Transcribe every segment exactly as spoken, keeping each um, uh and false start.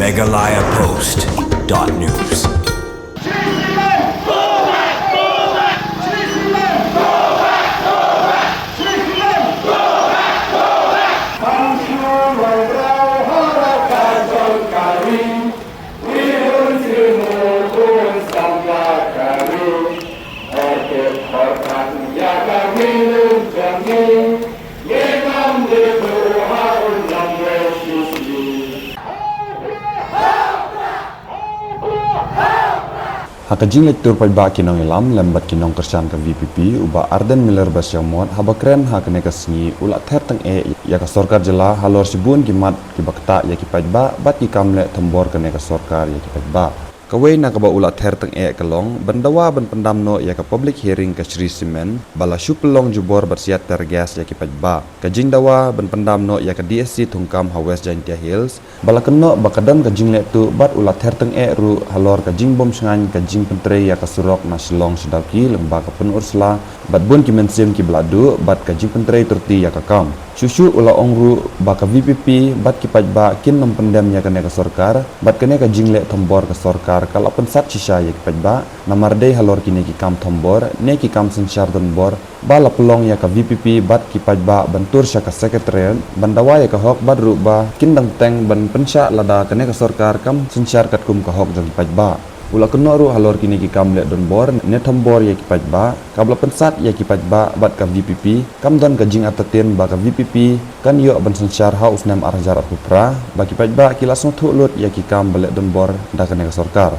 Meghalaya Post dot news. Ha ka jingleit tur paidbah ki nongïalam lem bad ki nongkyrshan ka V P P, u Bah Ardent Miller Basaiawmoit, haba kren ha kane ka sngi, u la ther tyngeh ïa ka sorkar jylla halor shibun ki mat kiba ktah ïa ki paidbah bad ki kam leh thombor kane ka sorkar ïa ki paidbah. Kawei na kaba u la ther tyngeh ka long ban dawa ban pyndam noh ïa ka public hearing ka Shree Cement ba la shu pynlong jubor bad siat tear gas ïa ki paidbah. Ka jingdawa ban pyndam noh ïa ka D S C thungkam ha West Jaintia Hills ba la kynnoh ba ka don ka jingleh tuh bad u la ther tyngeh ruh halor ka jingbymshngaiñ ka jingpyntrei ïa ka surok na Shillong sha Dawki lyngba ka pynur sla bad bun ki mynsiem kiba la duh bad ka jingpyntrei turti ïa ka kam. Shuh shuh u la ong ruh ba ka V P P bad ki paidbah kin nym pyndem ïa kane ka sorkar bad kane ka jingleh thombor ka sorkar ka la pynsat shisha ïa ki paidbah. Namar dei halor kine ki kam thombor ne ki kam synshar donbor ba la pynlong ïa ka V P P bad ki paidbah ban tur sha ka Secretariat ban dawa ïa ka hok bad ruh ba kin dang teng ban pynshah lada kane ka sorkar kam synshar katkum ka hok jong ki paidbah. U la kynnoh ruh halor kine ki kam leh donbor ne thombor ïa ki paidbah kaba la pynsat ïa ki paidbah bad ka V P P kam don ka jingartatien ba ka V P P kan ïoh ban synshar ha u snem ar hajar arphew phra ba ki paidbah ki la sngewthuh lut ïa ki kam ba leh donbor da kane ka sorkar.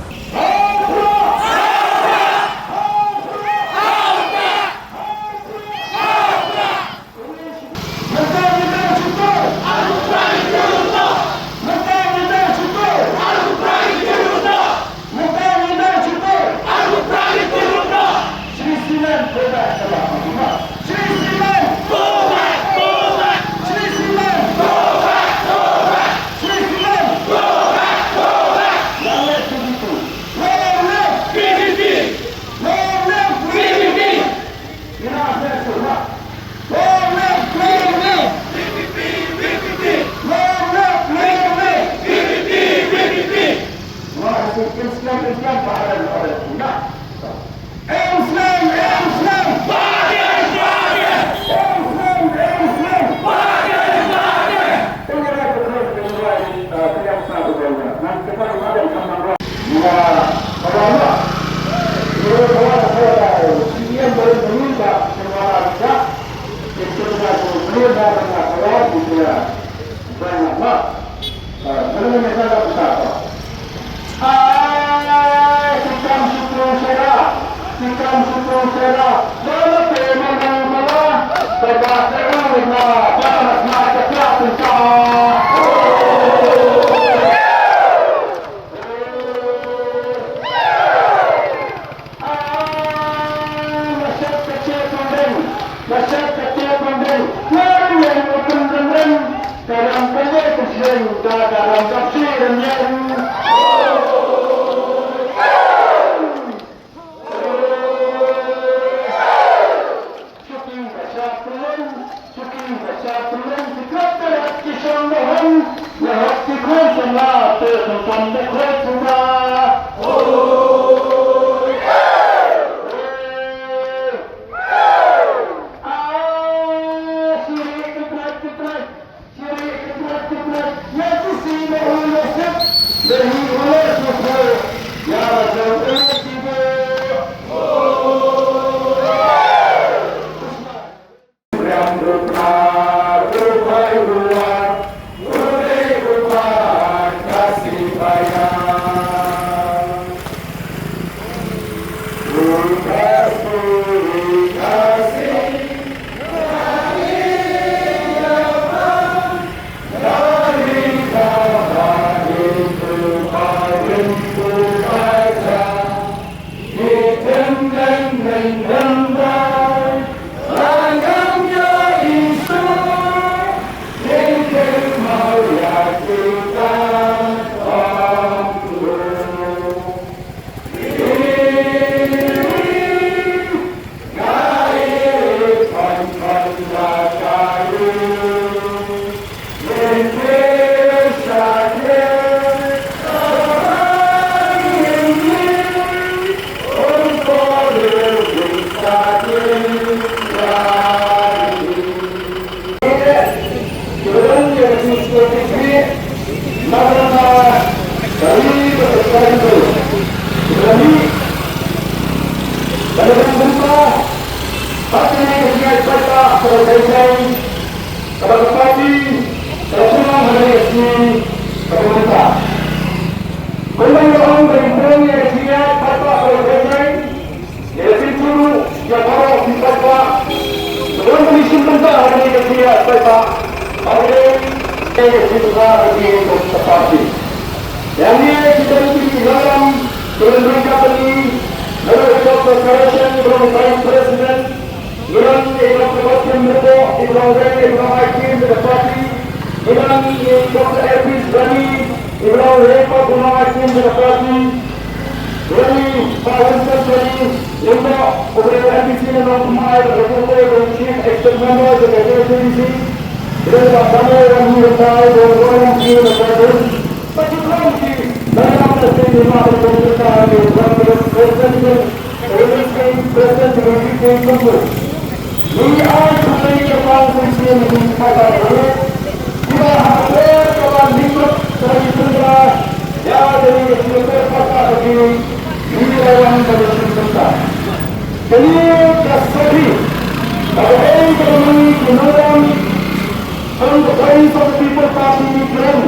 Jingkha ka jingkha ka party. Ïa ngi ki don ki nongïalam ki don ryngkat bad ngi, na ka bynta ka Vice President, ngi don i Doctor Basim Myrboh, i ba long rei, i ba long ai ktien jong ka party, ngi don i Doctor Elvis Rani, i ba long rei pat, i ba long ai ktien jong ka party. Rani, Bah Winston Rani Lyngdoh, uba dei u M D C na Nongthymmai, bad uba dei u Chief Executive Member jong ka J H A D C. Dei Bah Daniel Rani Lyngngoh, uba dei u M P na Pyrthon. Bad ki don ki nongïalam na seng, ngi la don ki President, President, President, Ngi ai khublei kyrpang mynsiem ïa ki paidbah baroh kiba ha ka por kaba lyngkot kaba ngi pynbna ïa kane ka jingïakhun paidbah ka jong ngi, ngi la wan ban ïashim bynta. Kane ka sakhi kaba dei kaba ngi ki nongïalam jong ka Voice of the People Party ngi kren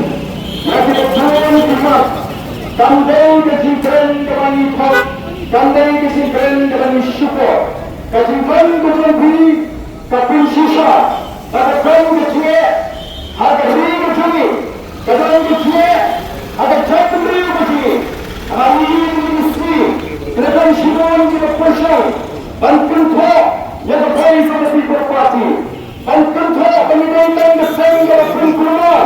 ïa ki paidbah ki mat. Kam dei ka jingkren kaba ngi thok, kam dei ka jingkren kaba ngi shukor. Ka jingkren ka jong phi ka pynshisha, ka don ka jingeh ha ka ri ka jong ngi, ka don ka jingeh ha ka jaitbynriew ka jong ngi. Haba ngi ïohi ïa kine ki sngi, ki la don shibun kiba pyrshang ban kynthoh ïa ka Voice of the People Party. Ban kynthoh ba ngi dei tang ka seng kaba pynkulmar.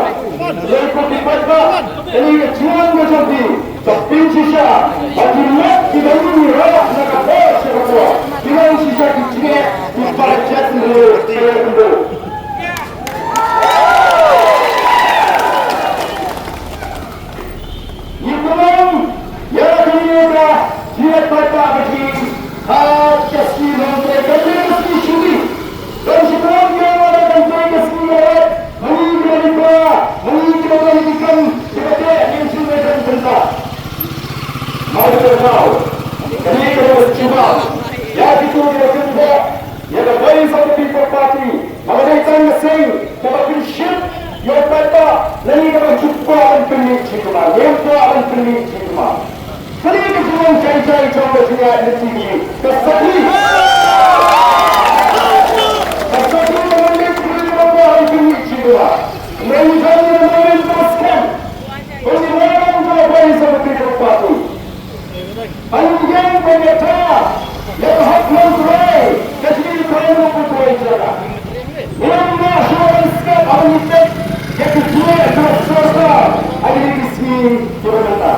Ïa ki paidbah, kane ka jingwan ka jong phi ka pynshisha ba ki met kiba ngi rah na ka por sha ka por ki long shisha ki jingeh, ki para jaitbynriew ka ïa kynduh. Ngi pynlong ïa kane ka jingïaid paidbah ka jong ngi ha ka sngi Nongkrem, ka dei ka sngi shuti. Don shi taïew ïa kane ka sngi, ïa ma ngi ki nongïalam, ma ngi kiba don ki kam kiba teh, ngin shu ïaid bynta. Namar kata ka daw, kane ka dei ka jubab ïa kito kiba kynthoh ïa ka Voice of the People Party ba ka dei tang ka seng kaba pynshit ïa u paidbah, lane kaba ju kwah ban pynmih jingkyrmen, ngim kwah ban pynmih jingkyrmen. Kane ka jinglong jai jai jong ka jingïaid lynti ka jong ngi, ka sakhi. Ka sakhi ba ngim dei ki briew kiba kwah ban pynmih jingkyrmen. Ngim dei ki briew kiba skhem. Ka jingïaid jong ka Voice of the People Party. Ban ïeng ban ïada ïa ka hok nongtrei ka jong ngi, ka nongtrei jaka. Ngim lah shuh ban skhem haba ngi peit ïa ka jingeh jong ka sorkar ha kine ki sngi kiba mynta.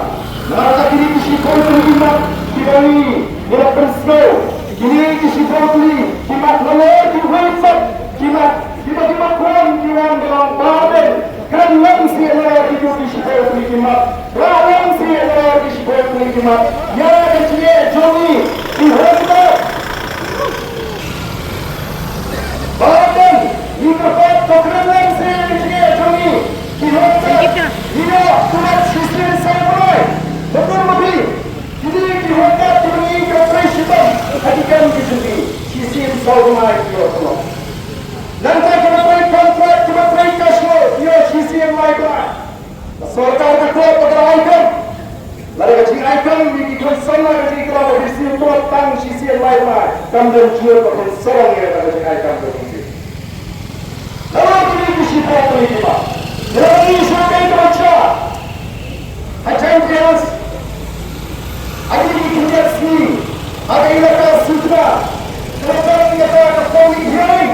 Namar kata kine ki shiphew tylli ki mat kiba ngi, ngi la pynsngew. Kine ki shiphew tylli ki mat nalor kiwei pat ki mat kiba, kiba khun ki wan ban long burden. Kren lang seh na ki, ki shiphew tylli ki mat. Kren lang seh na ki shiphew tylli ki mat ïa ka jingeh jong ngi ki hynmen. Ba dang ngi kyrpad ba kren lang seh ïa ka jingeh jong ngi ki hynmen. Ngi ïoh tang shisien saw bnai. Ba dang ma phi, kine ki hynmen kiba ngi ïoh trei shitom ha ki kam ki jong ngi, shisien saw bnai ki ïoh tang. Nangta kiba trei kontrak, kiba trei cash flow, ïoh shisien lai bnai. Ka sorkar ka tlot ba ka ai kam. Lada ka jingai kam ïa ki khun samla ka jong ngi, ka la ba phi sngewthuh, tang shisien lai bnai kam don jingmut ba phin sarong ïa kata ka jingai kam ka jong ngi. Nalor kine ki shiphew tylli ki mat, nalor kine ki shiphew tylli ki mat, ha Jaintia Hills, ha kine ki khyndiat sngi, ha ka elaka Sutna, ka la don kata ka public hearing.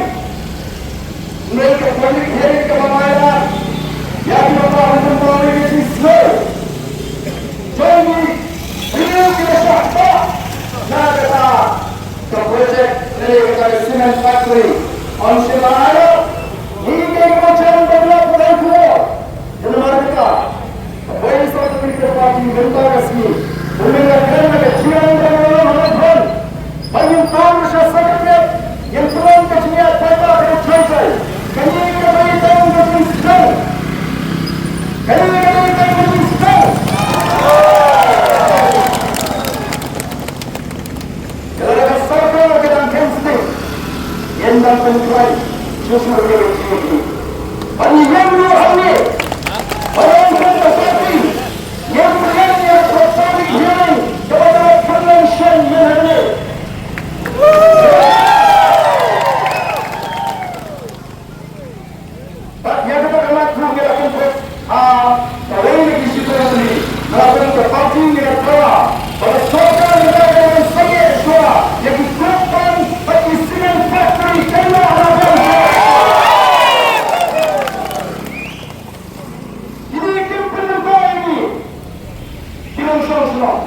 Hynrei ka public hearing kaba ngi la, ïa kiba kwah ban pynpaw ïa ka jingsngew jong ki briew kiba shah bah na kata ka project, lane kata ka cement factory. Ym shym la ïoh. Ngi dei kiba jan ba la pynlong khubor. Namar kata, ka Voice of the People Party mynta ka sngi, u mynta kren na ka jingïalang ba ngi long ha Nongphen. Ba ngin tur sha Secretariat, ngin pynlong ka jingïaid paidbah kaba jai jai. Kane ka dei tang ka jingsdang. Kane ka dei tang ka jingsdang. Ka la ka sorkar ka dang kheiñ sting. Ngin dang pynkhlaiñ shuh shuh ïa ka jingïaid. Ban ïeng ruh hangne. Ban ong ka sorkar. Ngin pynlong ïa ka public hearing kaba la pynlong shen mynhynne. Bad ïa kata ka mat ruh ngi la kyntu Ka party ka dawa ba ka sorkar ka dei ban sangeh shuwa ïa ki company bad ki cement factory, kane la bun. Kine kim pynmyntoi ïa ngi ki nongshong shnong.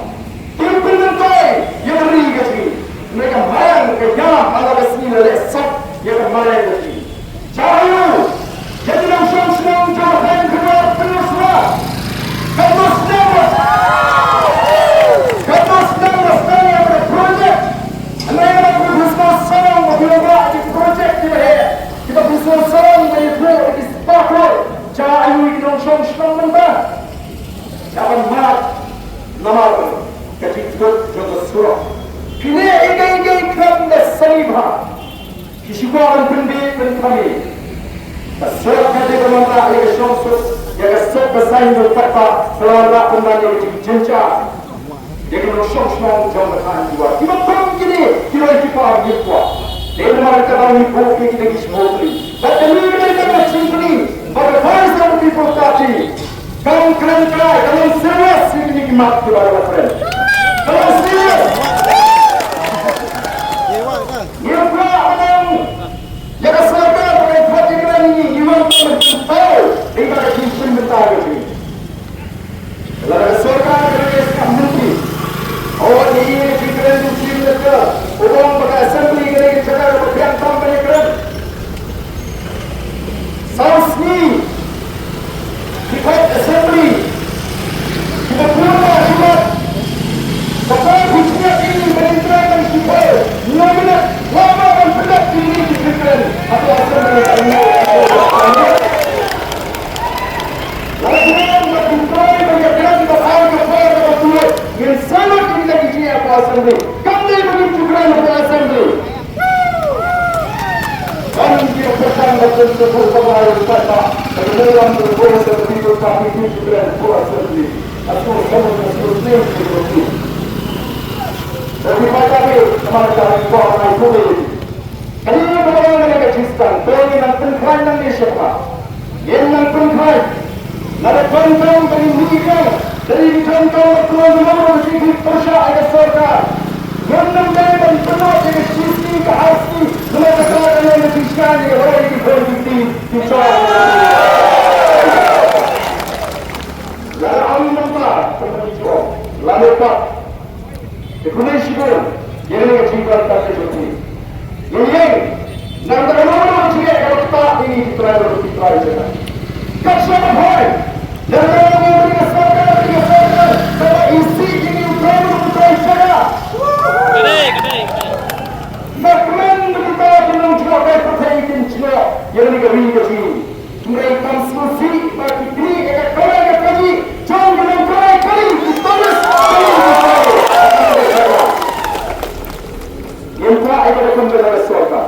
Kim pynmyntoi ïa ka ri ka jong ngi. Hynrei ka maiang ka ïalam ha la ka sngi la leh sop ïa ka maiang ka jong ngi. Jia ïa u, ïa ki nongshong shnong jong ka thaiñ Hynñiewtrep, pynlong shuwa. Katno snem, katno snem la sdang ïa ka project. Hynrei lada phi sngewsarong ba phi la wad ïa ki project kiba heh, kiba phi sngewsarong ba ïathuh ïa ki spah klur, jia ïa u, ïa ki nongshong shnong mynta. Ïa ban mad namar ka jingkut jong ka surok. Phi leh ïa kaei kaei khlem da sani bha. Ki shu kwah ban pynbeit pynkham ïa ka surok. Ka dei ban wanrah ïa ka shongsuk, ïa ka suk ka saiñ jong u paidbah, ka la wanrah pynban ïa ka jingjynjar ïa ki nongshong shnong jong ka thaiñ. Kiba kum kine ki roi ki par ngim kwah. Dei namar kata ngi buh ïa kita ki shibun. Bad kane ka dei ka jingkylli ba ka Voice of the People Party kan kren kai, kan long serious ïa kine ki mat kiba la kren. Kan long serious. Ngi kwah ba nang ïa ka sorkar ba kan khot ïa kren, ngi wan ban pynpaw ïa ka jingpynbynta ka jong ngi. Lada ka sorkar ka dei ka sngap mynta, o, ïa ka jingkren jong u Chief Minister u ong ba ka assembly ka dei ka jaka kaba biang tam ban ïakren. Saw sngi ki peit assembly, kiba bun ba ki mat. Ka por phi jngiat ïa ngi ban ïakren ban ki peit hynñiew minit, lada ban pynlong ïa ngi ki jingkren hapoh assembly. Lada kren ba ki peit ban ïakren ba ai ka por kaba tuid, ngin salut ïa ki jingïakren hapoh assembly. Kam dei ba ngin jngiat hapoh assembly. Kan ki pyrshang ba kin tubuh ba ngai rupat ba ka nongwan tu Voice of the People Party ki kren hapoh assembly. Aku sama dengan seperti itu. Tapi pada ni sama dengan buah ngai putih. Kane ba ngi nang ka jingstad, ba ngi nang pynkhlaiñ nangne shakhmat. Ngin nang pynkhlaiñ. Lada don tang ba ngi mih kyrpang, lada ngi don tang ba khlem nang ba ngi pyrshah ïa ka sorkar, ngin nang dei ban pynlong ïa ka shisngi ka arsngi, namar kata ka long ka jingshngaiñ ïa ka roi ki khun ki kti ki jong. Lada ym nang ba, lada pat Te kumne shibun, ïa kane ka jingkren ka jong phi. Ïa ïeng, nangta ka long ka jingkren kaba ktah ïa ngi ki trai bad ki trai jaka. Ka shong ka phai, nangta ka long ka sorkar, ka sorkar kaba isih ïa ngi ki trai bad ki trai jaka. Ka dei, ka dei, ka dei. Ba kmen ba kita ki nongjngohkai pyrthei kin jngoh ïa kane ka ri ka jong ngi. Hynrei kam sngewsih ba ki knieh ïa ka kawei ka kajih jong ki nongkawei kali ki tourist kali ki kali. Ngim kwah ïa kaba kum kane ka sorkar.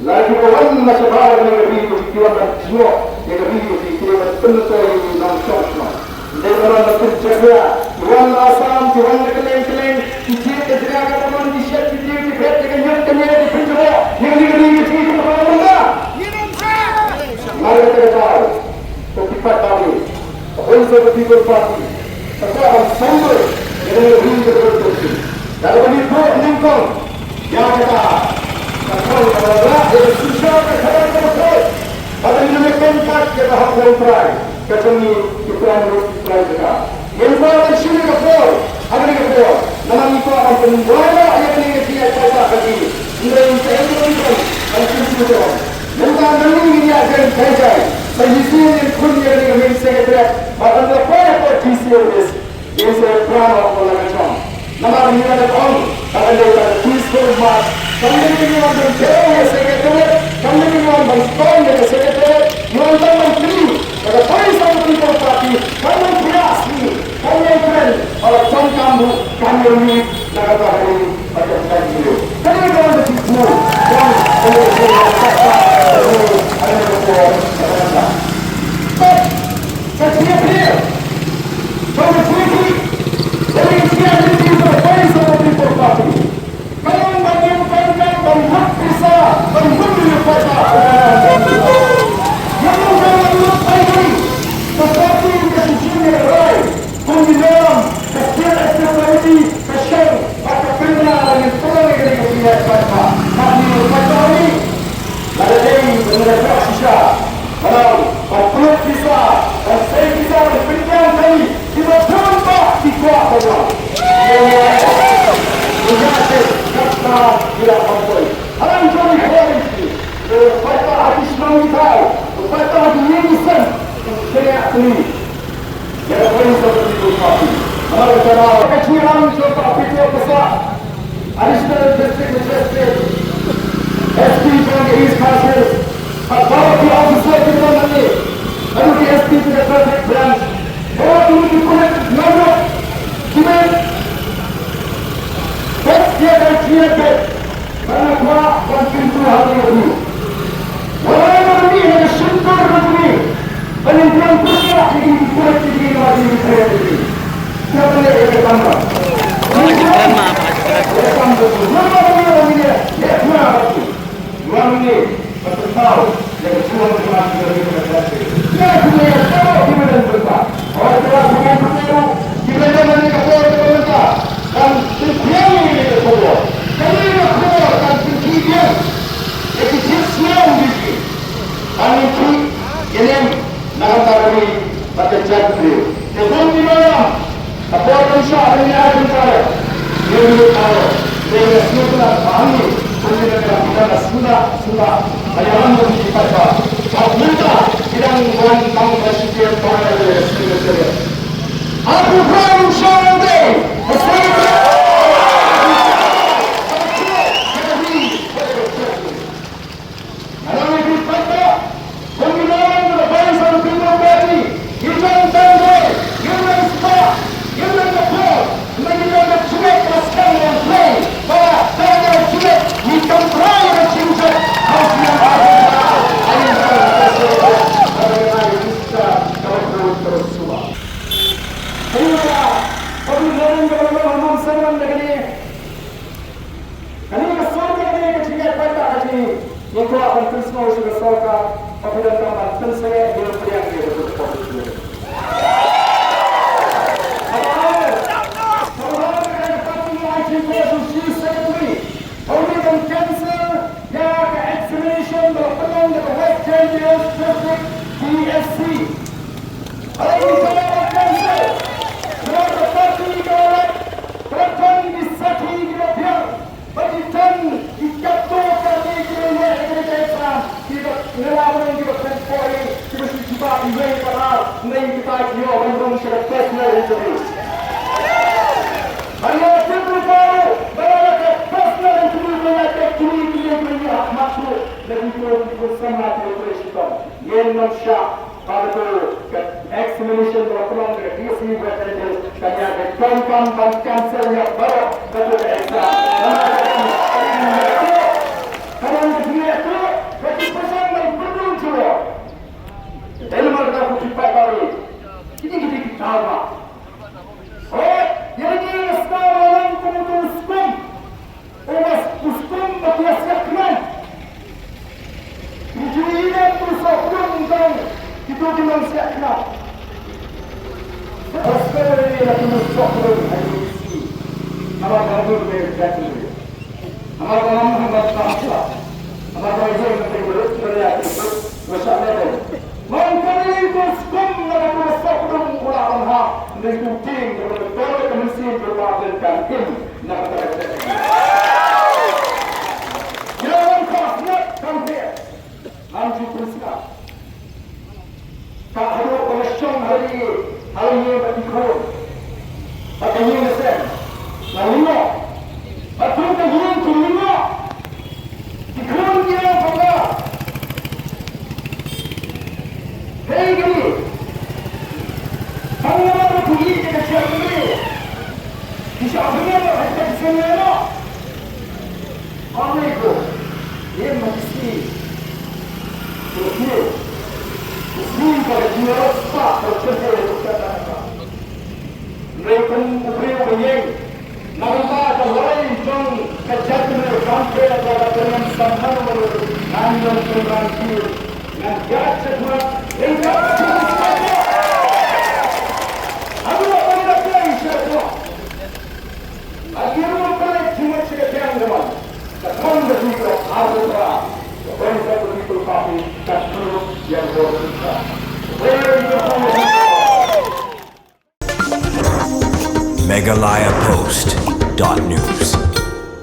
La kiba wan na shabar na ka ri ki wan ban jngoh ïa ka ri ki, ki wan pynlong ïa ki nongshong shnong. Dei ban wan ban pynjakhlia, ki wan na Assam, ki wan na kylleng kylleng, ki jied ka jaka kaba man, ki shet ki diew, ki phet ïa ka ñiut ka ñier, ki pynjngoh ïa kane ka ri ka jong ngi, kaba wan mynta. Mar kata ka daw, ko ki paidbah, ka Voice of the People Party ka kwah ban sngewthuh ïa kane ka ri ka jong ngi. Lada ba ngi buh nyngkong ïa kata, ka thong kaba la rah, ïa ka synshar ka khadar kaba khuid. Bad ngi nang ïa pynbat ïa ka hok longtrai ka jong ngi ki trai murid ki trai jaka. Ngim kwah ban shim ïa ka por ha kane ka por namar ngi kwah ban pynwai noh ïa kane ka jingïaid paidbah ka jong ngi. Hynrei ngi sa ïa ka jingkren ban pynshai jong. Mynta nangne ngin ïa kren jai jai. Sa shisien ngin khun ïa kane ka main secretariat bad ngan ïa poi hapoh D C office. Ngin sa ïa pra noh ïa la ka jong. Namar ngi la dep ong ba kan dei ka peaceful march. Kam dei ba ngi wan ban kiew ïa ka secretariat, kam dei ba ngi wan ban storm ïa ka secretariat. Ngi wan tang ban kylli ba ka Voice of the People Party kan wan pynïaid sngi, kan ïa kren ba la jong kam buh, kan ïa mih na kata ka ri ba ka jong ngi. Ka dei ka wan ka jingkyrkhu jong ka ri ka jong ngi. Ka jingappeal jong ka jingappeal ka jingappeal ka Voice of the People Party. Ka long ba ngim donkam ban mut pisa ban mut ïa ka pisa. Ngim donkam ban mut pisa. Ka party ka shisien ka rai. Kum Ka State Executive Committee ka shong bad ka pynbna ba ngin pynlong ïa kane ka jingïaid paidbah. Bad ngi ngin paidbah hi. Lada dei ba ngi la kwah shisha ban pynlut pisa, ban sei pisa, ban pynbiang kali, kiba don ba ki kwah ban wan. Ïa, ïa, ïa, ïa, kata ki la ban poi. Halang jong ki khawai ki, ki paidbah ha ki shnong ki thaw, ki paidbah ha ki ïing ki sem, ki kynriah kynri. Ïa ka Voice of the People Party. Namar kata ka jingïalang jong ka P T O ka sa, Additional District Magistrate, S P jong ka East Khasi Hills, bad baroh ki officer kiba don hangne, haduh ki S P jong ka Traffic Branch, baroh kine ki pulit nongduk, ki mut, bad ïa ka jingïaid beit. Ba nga kwah ban kyntu ha kane ka phi. Wat la ka mih na ka shyntur ka jong ngi. Ban ïa pynpyrkhat ïa kine ki pulit, ïa kine ki pulit, ïa kine ki pulit. Ka ban leh ïa ka kam ba. Ïa ka kam ba. Ïa ka kam ba. Ïa ka kam ba. Ïa ka kam ba. Ïa ka kam ba. Ïa ka kam ba. Ka por kan shah, kan ïa kan shah. Ïa ngi ka por. Ïa ngi sngewtynnat ba hangne, bun ki nang ïa ka suda, suda. Ka ïalam bun ki paidbah. Bad mynta ki dang wan tang ba shi taïew ba ïa ngi sngewtynnat. Happy Pride Shangte. Kane ka sorkar, kane ka jingïaid paidbah ka jong ngi, ngi kwah ban pynsngew sha ka sorkar ba phi donkam ban pynsangeh ïa u pdiang ïa ka sorkar. Haba, haba ka party ngi ai jingkyrkhu sha u Chief Secretary ba u dei ban cancel ïa ka examination ba la pynlong da ka West Jaintia Hills District D S C. Haba ngi kwah ban cancel, namar ka party ka la leit, ka la don ki sakhi kiba biang. Ba ki don ki katto katne kiba ïaleh ïa kane ka exam, kiba ngi la ong kiba kren poi, kiba shu jubab iwei pa ar, ne kita ki ïoh ban rung sha ka personal interview. Ba ïa tip ruh ba ïa ka personal interview ba ïa tip kine kine kiba ïa hap mat ruh na kito ki khun samla kiba trei shitom. Ngin ym shah. Ba kato ka examination ba la pynlong da ka D S C West Jaintia Hills, ka ïa ka donkam ban cancel ïa baroh kato ka exam. Namar ka dei ka jingïathuh, ka dei ka jingïathuh ba ki person ban pynrung jubor. Dei namar kata ko ki paidbah, kine ki dei ki daw ba. Hooid, ïa kine ki sdang ba long kum uto u skum. Uba u skum ba ki ïa siat khnang. Ngi ju ïohi ba u sohpdung jong kito ki nongsiat khnang. Ba skem ïa la ki nongsohpdung ha ki nongsiat. Namar ba ngi ngi jait ngi. Namar ba ngam hamba ta sha. Namar ba ngi ngi ngi ngi ngi ngi ngi ngi ngi Ngan kane ko skum na ka tu sop dum u la ban ha, ngi tu ting ko ko ko mynsiem ko ba den kan im na ka ta. Ya wan ka sngap kan te. Ngam ju pun sngap. Ka hadu ko shong hari hari ba ti ko. Ba ka ïing sem. Na limo. Ba tu ka ïing tu limo. Ki khun ki ïa panga. Hei ki. Panga ba ki ïa ka sia ki. Ki sia panga ba hei ka sia ni no. Ame ko. Ye ma ki si. Ko ki. Ki si ba ki ïa sa ko chen ko ka ta. Hynrei kum u briew ba ïeng, na ka bynta ka lawei jong ka jaitbynriew, kam pher ba ka bynriew samla, ngan ym pynrang phi, ngan ïaid shakhmat ryngkat ka jingmut. Haduh ba ngi la Meghalaya Post dot news.